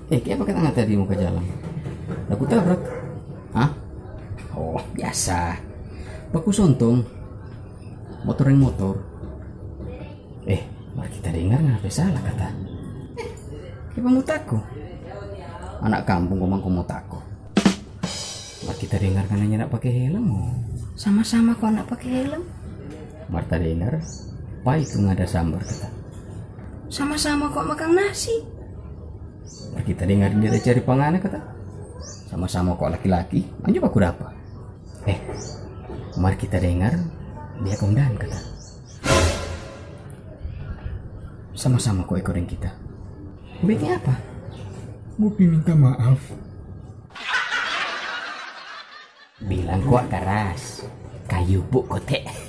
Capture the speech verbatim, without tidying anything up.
Eh, kiapa kata ngana tadi mo ka jalang? Aku tabrak. Hah? Oh, biasa. Baku sontong. Motor deng motor. Eh, mar kita dengar ngana pe salah kata. Eh, kiapa mo tako? Anak kampung komang ko mo tako. Mar kita dengar ngana nyanda pake helm, oh. Sama-sama ko anak pake helm. Mar ta dengar, pai tu ngada sambar kata. Sama-sama ko makang nasi. Mar kita dengar dia da cari pa ngana kata. Sama-sama ko laki-laki, anjo baku dapa. Eh, mar kita dengar dia kondan kata. Sama-sama ko iko deng kita. Baiknya apa? Mo pi minta maaf. Bilang kwa karas, kayu pu kote.